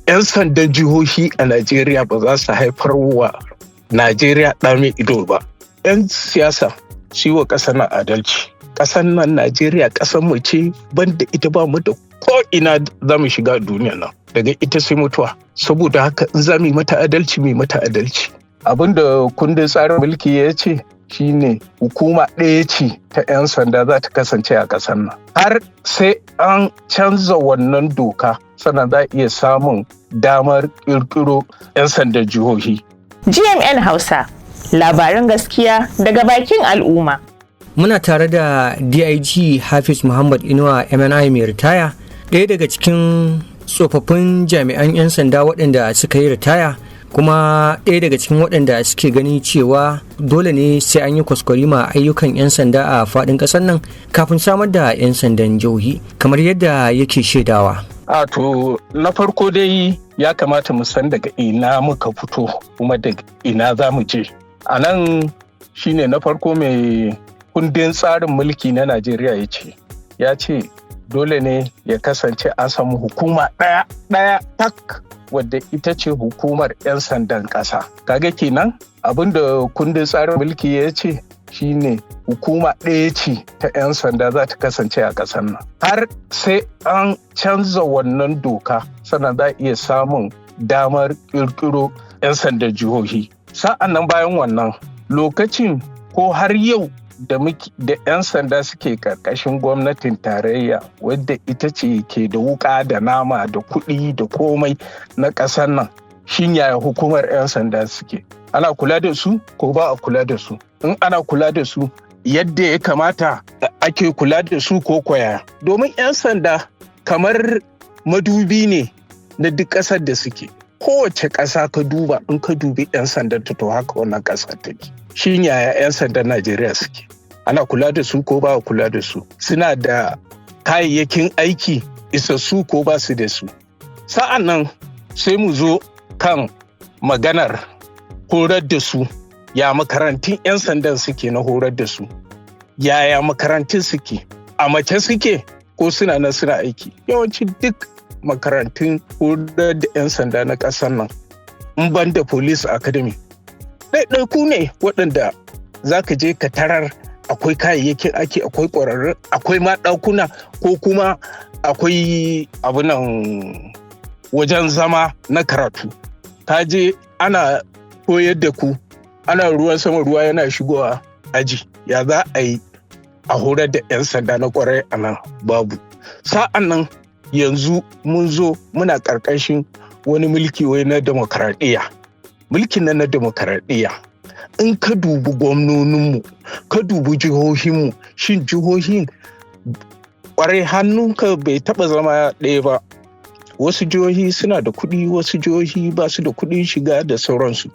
'Yan sandan jihohi a Najeriya ba za su haifar wa Najeriya ɗa mai ido ba. 'Yan siyasa su yi wa ƙasar nan adalci. Ƙasar nan Najeriya ƙasar mu ce, banda ita ba mu da ko ina za mu shiga duniya nan. Daga ita sai mutuwa. Saboda haka in za mu yi mata adalci, mu yi mata adalci. Abin da kundin tsarin mulki ya ce shine hukuma ɗaya ce ta 'yan sanda za ta kasance a ƙasar nan. Har sai an canza wannan doka sannan za a iya samun damar ƙirƙiro 'yan sandan jihohi. GMN Hausa, labaran gaskiya daga bakin al'umma. Muna tare da DIG Hafiz Muhammad Inuwa MNI mai ritaya, ɗaya daga cikin tsofaffin jami'an 'yan sanda waɗanda suka yi ritaya, kuma ɗaya daga cikin waɗanda suke gani cewa dole ne sai an yi kwaskwarima ayyukan 'yan sanda a faɗin ƙasar nan kafin samar da 'yan sandan jihohi, kamar yadda yake shaidawa. A to, na farko dai ya kamata mu san daga ina muka fito kuma daga ina za mu je. A nan shine na farko, mai kundin tsarin mulki na Najeriya ya ce? Ya ce dole ne ya kasance an samu hukuma ɗaya ɗaya tak, wadda ita ce hukumar 'yan sandan ƙasa. Kaga kenan abin da kundin tsarin mulki ya ce shine hukuma ɗaya ce ta 'yan sanda za ta kasance a ƙasar nan. Har sai an canza wannan doka sannan za a iya samun damar ƙirƙiro 'yan sandan jihohi. Sa'an nan bayan wannan lokacin, ko har yau da 'yan sanda suke karkashin gwamnatin tarayya, wadda ita ce ke da wuka da nama da kuɗi da komai na ƙasar nan, shin yaya hukumar 'yan sanda suke? Ana kula da su ko ba a kula da su? In ana kula da su yadda ya kamata ake kula da su ko kwaya? Domin 'yan sanda kamar madubi ne na duk ƙasar da suke. Kowace ƙasa ka duba, in ka dubi 'yan sandan ta, to haka wannan ƙasa take. Shin yaya 'yan sandan Najeriya suke? Ana kula da su ko ba a kula da su? Suna da kayayyakin aiki isassu ko ba su da su? Sa'an nan sai mu zo kan maganar horar da su. Ya makarantun 'yan sandan suke na horar da su? Yaya makarantun suke? A mace suke ko suna nan suna aiki? Yawanci duk makarantun horar da 'yan sanda na ƙasar nan, in ban da police academy, ɗaiɗaiku ne waɗanda za ka je ka tarar akwai kayayyakin aiki, akwai ƙwararru, akwai ma ɗakuna ko kuma akwai abunan wajen zama na karatu. Ka je ana koyar da ku, ana ruwan sama, ruwa yana shigowa aji. Ya za a yi a horar da 'yan sanda na kwarai a nan? Babu. Sa'an nan yanzu mun zo muna ƙarƙashin wani mulki wai na demokaradiyya. Mulkin nan na demokaradiyya, in ka dubi gwamnoninmu, ka dubi jihohinmu, shin jihohin kwarai hannunka bai taba zama ɗaya ba. Wasu jihohi suna da kuɗi, wasu jihohi ba su da kuɗin shiga da sauransu.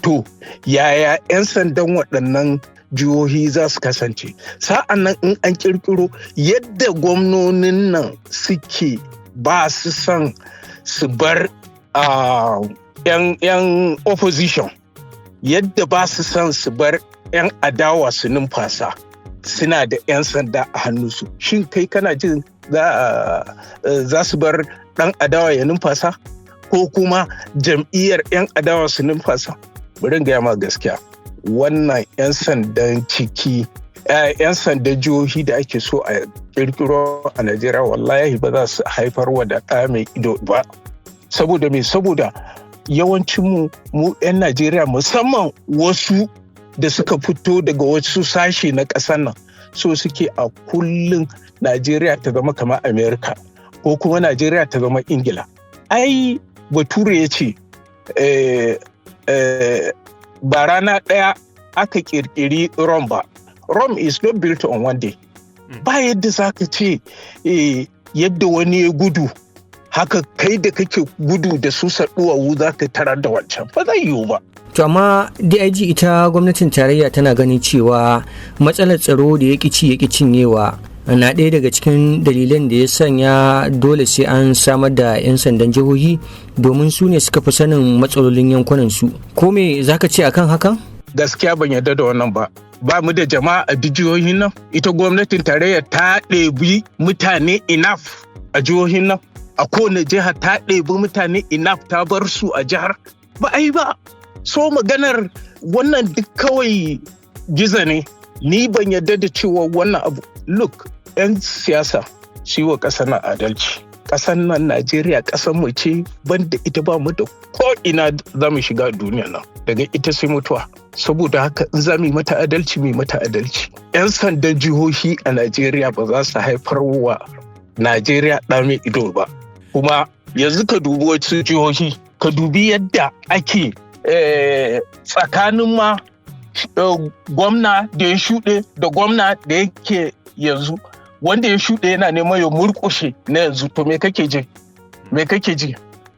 To, yaya 'yan sandan waɗannan jihohi za su kasance? Sa'an nan in an kirkiro, yadda gwamnonin nan suke ba su son su bar 'yan opposition, yadda ba su son su bar 'yan adawa su numfasa, suna da 'yan sanda a hannunsu, shin kai kana jin za su bar ɗan adawa ya numfasa ko kuma jam'iyyar 'yan adawa su numfasa? Bari gaya ma gaskiya, wannan 'yan sandan ciki, 'yan sandan jihohi da ake so a kirkiro a Najeriya, wallahi ba za su haifar wa da ɗa mai ido ba. Saboda me? Saboda yawancinmu mu 'yan Najeriya, musamman wasu da suka fito daga wasu sashe na ƙasar nan, so suke a kullum Najeriya ta zama kamar Amerika ko kuma Najeriya ta zama Ingila. Ai Bature ya ce ba rana ɗaya aka ƙirƙiri Rome ba. Rome is not built on one day. Ba yadda za ka ce yadda wani ya gudu, haka kai da kake gudu da su duwawu za ka tarar da wancan. Ba zai yiwu ba. To amma DIG, ita gwamnatin tarayya tana ganin cewa matsalar tsaro da ya ci ya cinyewa na ɗaya daga cikin dalilan da ya sanya dole sai an samar da 'yan sandan jihohi, domin su ne suka fi sanin matsalolin yankunan su. Ko me zaka ce akan hakan? Gaskiya ban yarda da wannan ba. Ba mu da jama'a a jihohin nan? Ita gwamnatin tarayya ta ɗebi mutane enough a jihohin nan? A kowane jiha ta ɗebi mutane enough ta bar su a jihar? Ba a yi ba. So maganar wannan duk kawai giza ne. Ni ban yarda da cewa wannan abu, look, 'yan siyasa shi wa ƙasar nan adalci. Ƙasar nan Najeriya ƙasar mu ce, banda ita ba mu da ko ina za mu shiga duniya nan, daga ita sai mutuwa. Saboda haka in za mu yi mata adalci, mu yi mata adalci. 'Yan sandan jihohi a Najeriya ba za su haifar wa Najeriya ɗa mai ido ba. Kuma yanzu ka dubi wasu jihohi, ka dubi yadda ake tsakanin ma gwamna da ya shuɗe da gwamna da yake yanzu. Wanda ya shuɗe yana neman ya murƙushe na yanzu. To me kake ji? Me kake ji?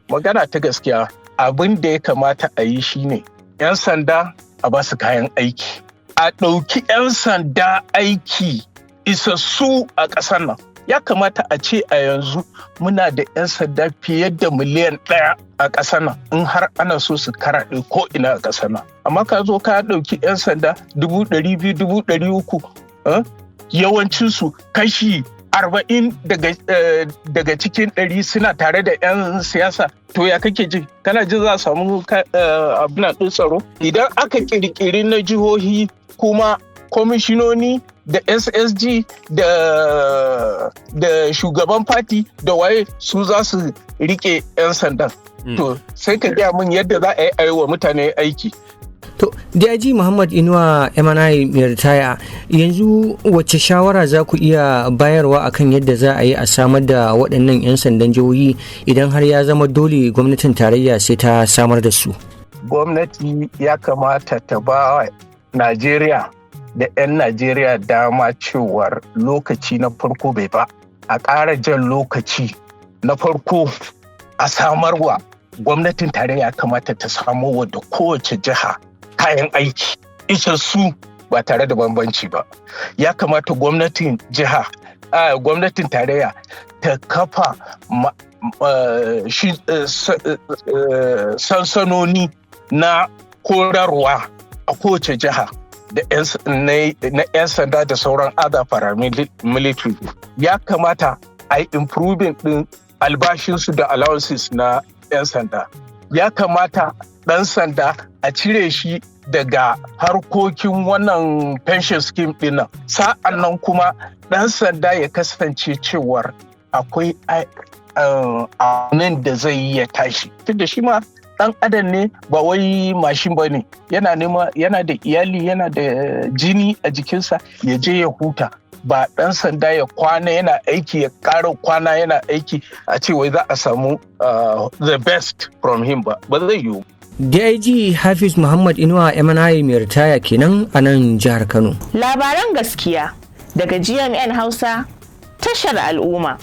Magana ta gaskiya, abin da ya kamata a yi shine 'yan sanda a ba su kayan aiki, a ɗauki 'yan sanda aiki isassu a ƙasar nan. Ya kamata a ce a yanzu muna da 'yan sanda fiye da miliyan 1 a ƙasar nan, in har ana so su karaɗe ko ina a ƙasar nan. Amma ka zo ka ɗauki 'yan sanda 200,000, 300,000, yawancinsu kashi 40 daga cikin 100 suna tare da 'yan siyasa. To ya kake ji? Kana ji za a samu abin ɗin tsaro? Idan aka ƙirƙiri na jihohi kuma, kwamishinoni da SSG da shugaban party da waye su za su rike 'yan sandan. To sai ka gaya min yadda za a yi wa mutane aiki. To, DIG Muhammad Inuwa MNI mai ritaya, yanzu wacce shawara za ku iya bayarwa akan yadda za a yi a samar da waɗannan 'yan sandan jihohi idan har ya zama dole gwamnatin tarayya sai ta samar da su? Gwamnati ya kamata ta ba Najeriya da 'yan Najeriya dama cewar lokaci na farko bai ba. A ƙara jan lokaci. Na farko, a samarwa gwamnatin tarayya kamata ta samo wa da kowace jiha kayan aiki isassu ba tare da bambanci ba. Ya kamata gwamnatin jiha, gwamnatin tarayya ta kafa sansanoni na horarwa a kowace jiha da na 'yan sanda da sauran other paramilitary. Ya kamata a yi improving din albashinsu da allowances na 'yan sanda. Ya kamata ɗan sanda a cire shi daga harkokin wannan pension scheme ɗin nan. Sa'an nan kuma ɗan sanda ya kasance cewar akwai nan da zai yi ya tashi, tunda shi ma ɗan adam ne, ba wai mashin ba ne. Yana nema, yana da iyali, yana da jini a jikinsa, ya je ya huta. Ba ɗan sanda ya kwana yana aiki, ya ƙara kwana yana aiki, a ce wai za a samu the best from him ba. Ba zai yiwu. DIG Hafiz Muhammad Inuwa MNI mai ritaya kenan a nan jihar Kano. Labaran gaskiya daga GMN Hausa, tashar al'umma.